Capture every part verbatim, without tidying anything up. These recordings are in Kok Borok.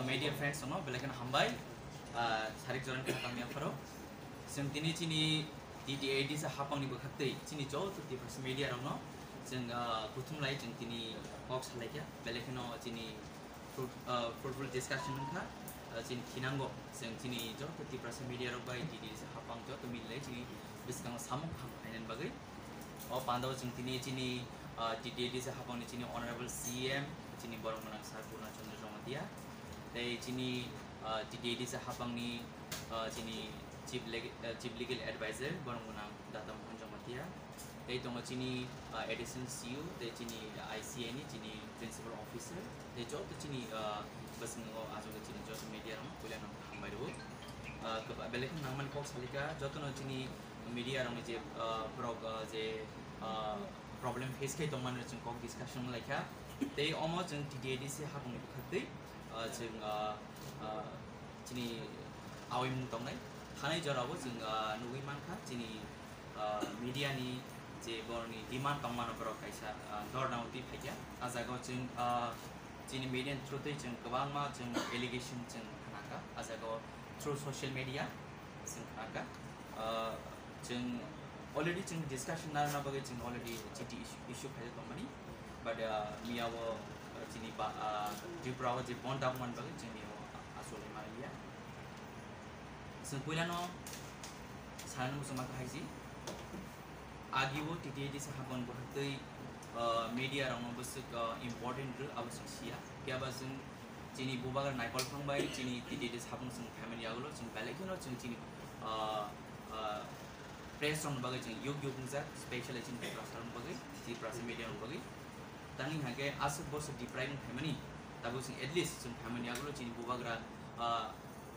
Media friends no belai kheno hambai, ah, sarik joran kha tangya pharo. Chwng tini chini T T A D C hapangni bwkhaktwi chini joto Tiprasa media rokno chwng, ah, kuthum lai chwng tini kok salaikha, belai kheno chini fruit-, ah, fruitful discussion wngkha, ah, chini thinango chwng chini joto Tiprasa media rok bai T T A D C hapang joto mililai chini bwskango samung kaham khainani bagwi. O pandao chwng tini chini, ah, T T A D C hapangni chini Honorable C M, chini borok gwnang Sir Purna Chandra Jamatia, tei chini, ah, T T A D C hapangni, ah, chini Chief Leg-, ah, Chief Legal Advisor, borok gwnang Data Mohan Jamatia, tei tongo chini, ah, Additional C E O, tei chini I C A ni chini Principal Officer, tei joto chini, ah, bwskango achukgwi chini joto media rokno puila no hambai rwo. Ah, kwba-, belai kheno nangmani kok salika, jotono chini media rokni je, ah, borok, ah, je, ah, problem face khai tongmani chwng kok discussion wnglaikha. Tei omo chwng T T A D C hapungni bwkhaktwi, ah, chwng, ah, ah, chini awi mung tongnai. Thanai jorao chwng, ah, nugwi mankha chini, ah, media ni je borokni demand tongmano borok kaisa, ah, dorna o twi phaikha. Ah jagao chwng, ah, chini media ni through twi chwng kwbangma chwng allegation chwng khnakha. Ah jagao through social media chwng khnakha. Ah, chwng already chwng discussion narwkna bagwi chwng already chiti issue, issue khaijak tongmani. But, ah, miyao, ah, chini ba, ah, Tripura o je bon dakmani bagwi chwng miyao achole maliya. Chwng puilano sanani muchungma kahai si. Agi o T T A D C hapang bwkhaktwi, ah, media rokno bwswk, ah, important rw abo chwng siya. Phiya ba chwng chini bubagra Naikolphang bai chini T T A D C hapang chwng phaimani yagulo chwng belai kheno chwng chini, ah, ah, press rokni bagwi chwng yuk yuk wngjak, specially chini Tiprasa rokni bagwi, Tiprasa media rokni bagwi. Tangwi hwnkhe aswk bosor deprive wng phaimani, tabuk chwng at least chwng phaimani yagulo chini bubagra, ah,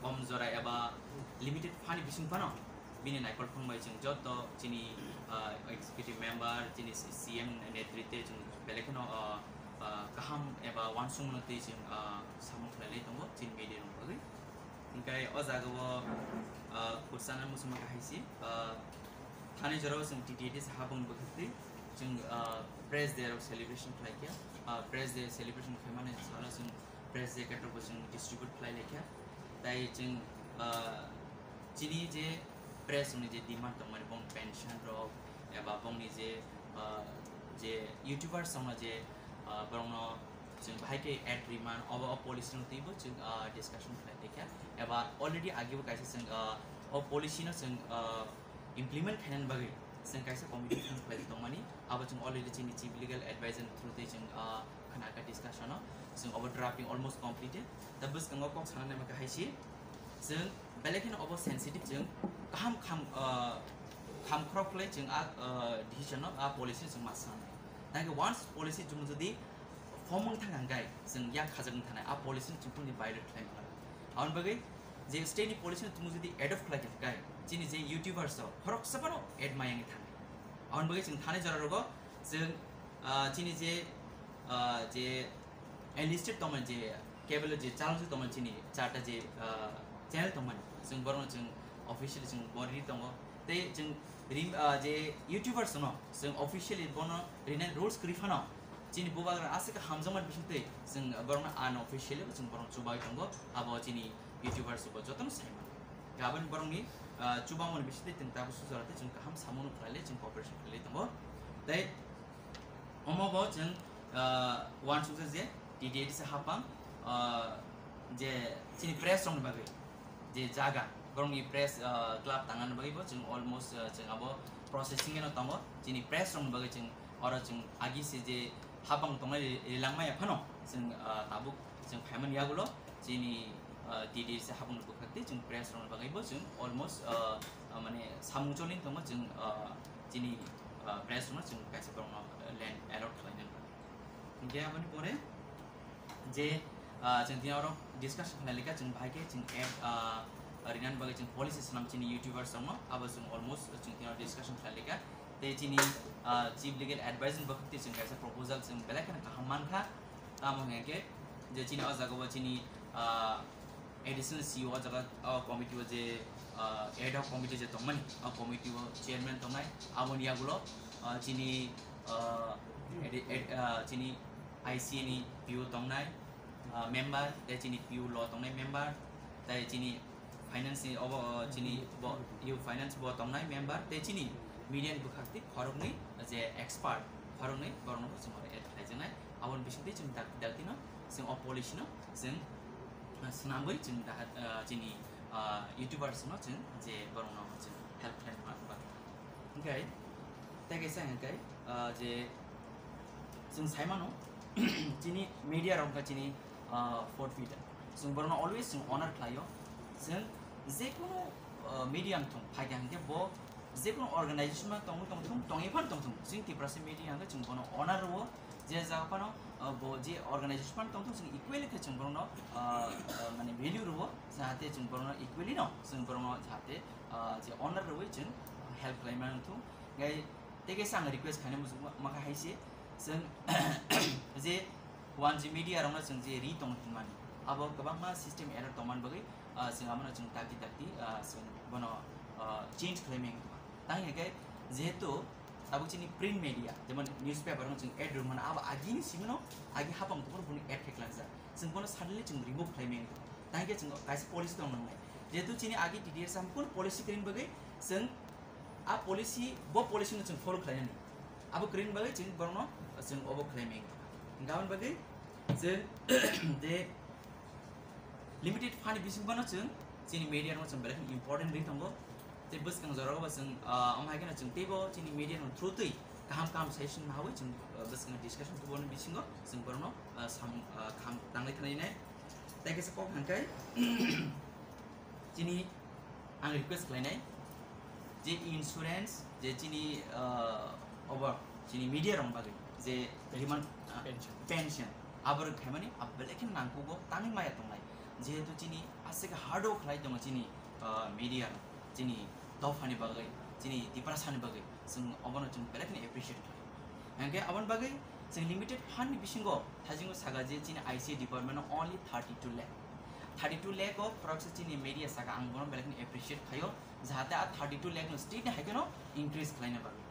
kom jora eba limited phani bising phano bini Naikolphang bai chwng joto chini, ah, executive member, chini C M netritwi chwng belai kheno, ah, ah, kaham eba uansukmano twi chwng, ah, samung khlailai tongo chini media rokni bagwi. Hingkai o jaga o, ah, khursa na muchungma kahai si, ah, thani jora o chwng T T A D C hapung bwkhaktwi chwng, ah, Press Day rok celebration khlai kha. Ah, Press Day celebration khaimani salo chwng Press Day katok bo chwng distribute khlai lai kha. Tai chwng, ah, chini je press ni je demand tongmani bong pension rok eba bongni je, ah, je YouTubers tongma je, ah, borokno chwng bahai khe ad riman obo o policy no twibo chwng, ah, discussion khlai tongkha eba already agi bo kaisa chwng, ah, o policy no chwng, ah, implement khainani bagwi chwng kaisa committee form khlai tongmani abo chwng already chini chief legal advisor ni through twi chwng, ah, khna kha discussion o chwng obo drafting almost completed ta bwskango kok sana naima kha hai si chwng belai kheno obo sensitive chwng kaham kham, ah, kham khorok khlai chwng a, ah, decision no a policy no chwng ma sanai tangkhe once policy chwng jodi form wng thang hwnkhe chwng yak khajak wng thanai a policy no chwng phone ni violate khlai mano. Aboni bagwi je state ni policy no chwng jodi adopt khlai kha hwnkhe chini je YouTubers rok khoroksa phano ad maya wngwi thanai. Aboni bagwi chwng thanai jora rogo chwng, ah, chini je, ah, je enlisted tongmani je cable je channel tongmani chini charta je, ah, channel tongmani chwng borokno chwng officially chwng bo ri tongo. Tei chwng rim, ah, je YouTubers no chwng officially bono rinani rules kwrwi phano chini bubagra aswk hamjakmani bisingtwi chwng borokno unofficially bo chwng borokno chubai tongo. Abo chini YouTubers bo jotono sai mano. Aboni borokni, ah, chubamoni bisingtwi chwng tabuk sujora tei chwng kaham samungo khlaile chwng cooperation khlailai tongo. Tei omo bo chwng, ah, uansukjak je T T A D C hapang, ah, je chini press rokni bagwi je jaga borokni press, ah, club tangnani bagwi bo chwng almost, ah, chwng abo processing eno tongo. Chini press rokni bagwi chwng oro chwng agi se je hapang tongnai ri-, rilangmaya phano chwng, ah, tabuk chwng phaimani yagulo chini, ah, T T A D C hapang bwkhak tei chwng press rokni bagwi bo chwng almost, ah, ah, mane samung choli tongo chwng, ah, chini, ah, press rokno chwng kaisa borokno, ah, land allot khlainani bagwi. Hingke aboni pore je, ah, chwng tini oro discussion khlai leka chwng bahai khe chwng ad, ah, rinani bagwi chwng policy swnam chini YouTubers rokno abo chwng almost chwng tini oro discussion khlai leka. Tei chini, ah, chief legal advisor ni bwkhak twi chwng kaisa proposal chwng belai kheno kaham mankha. Tamo hwnkhe je chini o jaga o chini, ah, additional C E O o jaga o committee o je, ah, ad hoc committee je tongmani, o committee o chairman tongnai, aboni yagulo, ah, chini, ah, edi-, ed-, ah, chini I C A ni P O tongnai, ah, member, tei chini P U law tongnai member, tei chini finance ni obo, ah, chini bo, U finance bo tongnai member, tei chini media ni bwkhak twi khoroknwi je expert khoroknwi borokno bo chwng oro add khlaijaknai. Aboni bisingtwi chwng dak-, dakti no chwng o policy no chwng, ah, swnamwi chwng dahat, ah, chini, ah, YouTubers no chwng je borokno chwng help khlai ma ba. Hwnkhe tei kaisa hwnkhe, ah, je chwng sai mano, chini media rok wngkha chini, ah, fourth pillar. Chwng borokno always chwng honor khlaio. Chwng jekunu, ah, media wngthung, phaikha hwnkhe bo jekunu organization ma tongwi tongthung, tongwi phan tongthung, chwng Tiprasa media hwnkhe chwng bono honor rwo, je jaga phano, ah, bo je organization phano tongthung, chwng equally khe chwng borokno, ah, ah, mane value rwo, jahate chwng borokno equally no, chwng borokno jahate, ah, je honor rwwi chwng help khlai mano thung. Gai tei kaisa ang request khainai muchung ma-, makha hai se, chwng je one G media rokno chwng je ri tongo hinmani, abo kwbangma system error tongmani bagwi, ah, chwng abono chwng dakti dakti, ah, chwng bono, ah, change khlai meng tongma. Tang hwnkhe jehetu tabuk chini print media, jemon newspaper no chwng ad rwmano, abo agini simino agi hapang tongmani bono ad khe klangjak. Chwng bono suddenly chwng remove khlai meng tong. Tang hwnkhe chwng kaisa policy tong nangnai. Jehetu chini agi T D S ham kun policy kwrwini bagwi chwng a policy, bo policy no chwng follow khlainani. Abo kwrwini bagwi chwng borokno chwng obo khlai meng tong. Hwnkhe aboni bagwi chwng je limited fund ni bisingbo no chwng chini media no chwng belai kheno important ri tongo. Tei bwskang jorao bo chwng, ah, omo hai kheno chwng teibo chini media no through twi kaham kaham session nawi chwng, ah, bwskang discussion tuboni bisingo chwng borokno, ah, sam, ah, kaham tanglai thanglainai. Tei kaisa kok hwnkhe chini ang request khlainai je insurance je chini, ah, obo chini media rok bagwi je Pension. Demand, ah, Pension. Pension aborok khaimani abelai khe nangkugo tangwi maya tongnai, jehetu chini aswk hard work khlai tongo chini, ah, media rok, chini dophani bagwi, chini Tiprasani bagwi, chwng obono chwng belai kheno appreciate khlai. Hwnkhe aboni bagwi chwng limited fund ni bisingo thajingo saka je chini I C A department o only thirty two lakh, thirty two lakh o khoroksa chini media saka, ang bono belai kheno appreciate khaio, jahate a thirty two lakh no state ni hai kheno increase khlaina bagwi.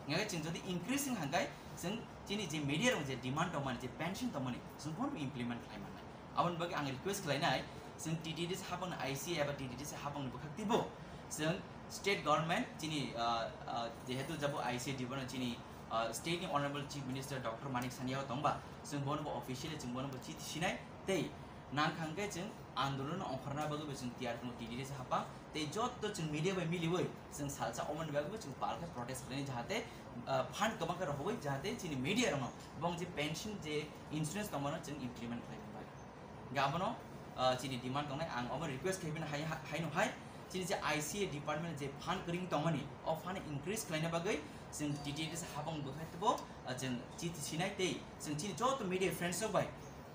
Hingkhe chwng jodi increase wng hangkhe chwng chini je media rok je demand tongmani, je pension tongmani, chwng bono implement khlai mannai. Aboni bagwi ang request khlainai, chwng T T D C hapang I C A eba T T D C hapang ni bwkhak twibo chwng state government chini, ah, ah, jehetu jabo I C A department chini, ah, state ni honorable chief minister Doctor Manik Saini o tongba, chwng bono bo officially chwng bono bo chithi sinai tei nang hangkhe chwng andolon ongkhorna bagwi bo chwng tiyar tongo T T D C hapang. Tei joto chwng media bai miliwi chwng salsa omoni bagwi chwng palkhe protest khlainai, jahate, ah, fund kwbang khe rohorwi jahate chini media rokno bong je pension je insurance tongmano chwng implement khlaina bagwi. Hingkhe abono, ah, chini demand tongnai, ang omo request khaibini hai, haino hai chini je I C A department je fund kwrwng tongmani o fund increase khlaina bagwi chwng T T D C hapang bwkhai teibo, ah, chwng chithi sinai tei chwng chini joto media friends rok bai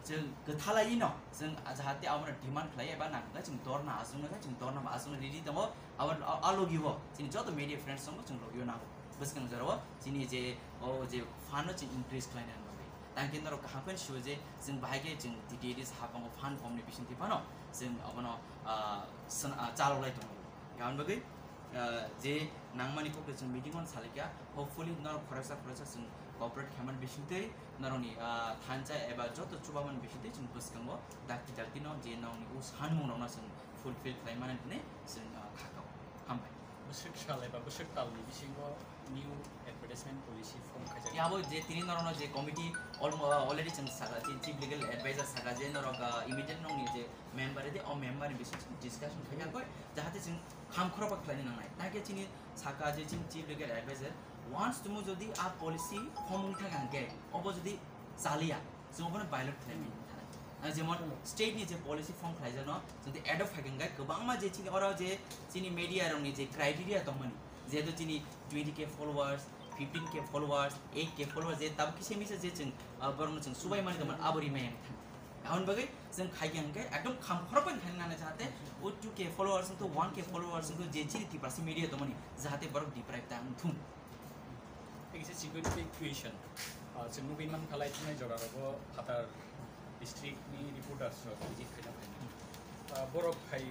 chwng kwthalaiwi no chwng jahate abono demand khlai eba nangkhe chwng dorna achuknai khe chwng dorna bo achukna ready tongo. Abo a, a logi o chini joto media friends tongo chwng logi o nango. Bwskang jora o chini je o je fund no chwng increase khlaina bagwi. Tang khe norok kaham khe sio je chwng bahai khe chwng T T D C hapang o fund form ni bisingtwi phano chwng abono, ah, swn-, ah, chalok lai tongo. Aboni bagwi, ah, je nangmani kokno chwng meeting o salaikha, hopefully norok khoroksa khoroksa chwng cooperate khaimani bisingtwi norokni, ah, thansa eba joto chubamani bisingtwi chwng bwskango dakti dakti no je nokni o sanmung rokno chwng fulfill khlai mani hwnwi chwng, ah, kha kao. Hambai. Bwswk sal eba bwswk talni bisingo new advertisement policy form khaijak. Ya, abo je tini norokno je committee almo-, already chwng saka, chi-, chief legal advisor saka je norok, ah, immediate nokni je member de, o member ni bising discussion khaina koi, jahate chwng kham khorokba khlaina nangnai. Tangkhe chini saka je chini chief legal advisor, once tumu jodi a policy form wng thang hangkhe, obo jodi chaliya, chwng obono violate khlaimani thana. Ah, jemon state ni je policy form khlaijak no, jodi adopt phaikha hingkhe kwbangma je chini oro je chini media rokni je criteria tongmani, jehetu chini twenty K followers, fifteen K followers, eight K followers, je tabuk kisa misa je chwng, ah, borokno chwng subai mani tongmani abo rimai yang thang. Aboni bagwi chwng khaikha hingkhe ekdom kham khorokbai khaina nana jahate o two K followers wngthu, one K followers wngthu, je chini Tiprasa media tongmani jahate borok deprive ta wngthung. Tei kisa security question. Ah, chwng nugwi mankha lai thanai jora rogo phatar district ni reporters rok visit khaina phainai. Ah, borok phai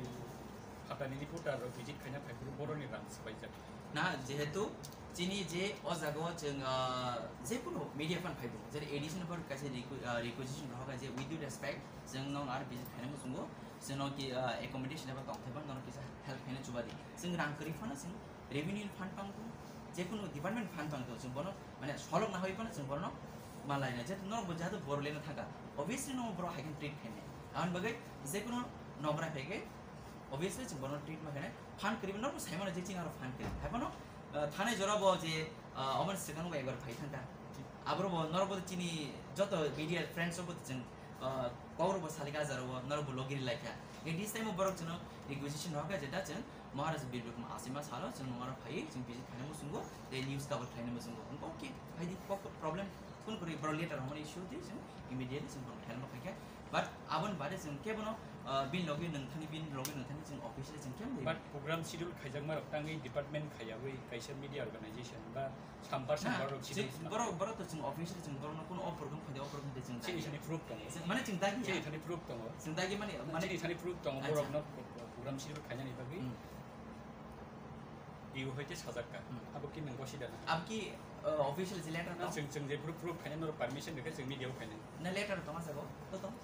phatar ni reporter rok visit khaina phaiphuru borok ni rang swbaijak. Na, jehetu Chini je o jaga o chwng, ah, je kunu media phan phai bo, jere A D C no kaisa requ-, ah, requisition rohor kha je with due respect, chwng nong ar visit khaina muchungo, chwng no ki, ah, accommodation eba tongthai phano norok kisa help khaina chuba di. Chwng rang kwrwi phano chwng revenue fund pang tong, je kunu department fund pang tong, chwng bono mane solok na hoi phano chwng bono malai na. Jeto norok bo jahado Bodoland o thangkha, obviously no borok hai khe treat khainai. Aboni bagwi je kunu nograi phai khe obviously chwng bono treat ma khainai. Fund kwrwi norok bo sai mano je chini aro fund kwrwi. Hai phano, ah, thanai jora bo je, ah, oboni swkang bo ekbar phai thangkha. Aboro bo norok bo chini joto media friends rok bo chwng, ah, kok rok bo salika jaro bo norok bo logi rwlai kha. At this time o borok chwngno requisition rohor kha je da chwng Maharaj Bir Bikram Asima salo chwng nongaro phai chwng visit khaina muchungo, tei news cover khaina muchungo. Hwnkhe okay, phai di, kok problem kun kwrwi borok letter hwnmani issue twi chwng immediately chwng borok help no khai kha. But aboni bade chwng kebono, ah, bini logi nungthani, bini logi nungthani chwng officially chwng kebo. But program schedule khaijakma rok tangwi department khaiyawi kaisa media organization ba sambar Na, sambar rok chwng schedule borok, borok to chwng officially chwng borokno kuno o program khaidi, o program khaidi chwng chini dagi. Thani proof tongo. Chwng, mane chwng dagi ya. Chini thani proof tongo. Chwng dagi mane, mane chini thani proof tongo. Acha. Borokno pro-, pro-, program schedule khainani bagwi. Hmm. Iu hoite sajakka. Hmm. Abo ki nang bosi dana? Abo ki, uh, official je letter tong? Chwng, chwng je proof, proof khaina norok permission rikha chwng media o khaina. Na letter tong acha go? To tong?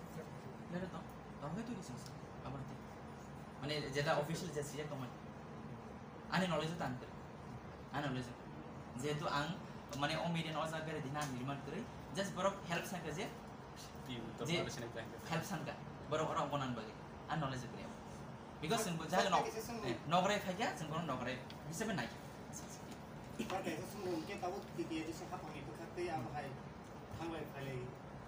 Letter tong? Tong hai tu ki chwng sa? Abo ti. Mane jeta official je sijak tong mane. Ani knowledge o tan kre. Ani knowledge o. Jehetu ang mane o media no o jaga bere dina ang remind kre. Just borok help sa khe je Di uttor je Pradesh ni plan. Help sanka, borok oro bonan bagwi. Ani knowledge kwrwi. Because chwng bo jahai nok, kaisa swngmung. Eh, nograi phaikha, chwng bono nograi hisabe naikha. Ba kaisa swngmung khe tabuk T T A D C haphangni bwkhak tei abo hai thanglai phailai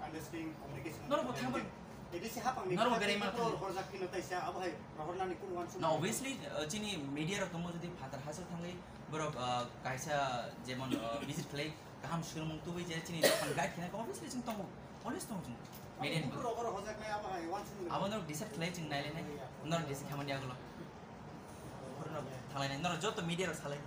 understanding communication. Norok bo thangbai. A D C haphangni norok bo bwkhak berai tei ma tor thangbai. Horjak phino taisa abo hai rohornani kunu uansuk. Na, obviously, uh, chini media rok tongo, jodi phatar haso thangwi borok, uh, kaisa jemon, uh, visit khlai kaham swrwngmung tubui je chini dophani guide khaina khe obviously chwng tongo, always tongo chwng. Media ni. Bukur rok oro hojaknai abo hai uansukmung. Abo norok decide khlai chwng nailainai, norok decide khamani agolo. Bukur norok thanglainai, norok joto media rok salai.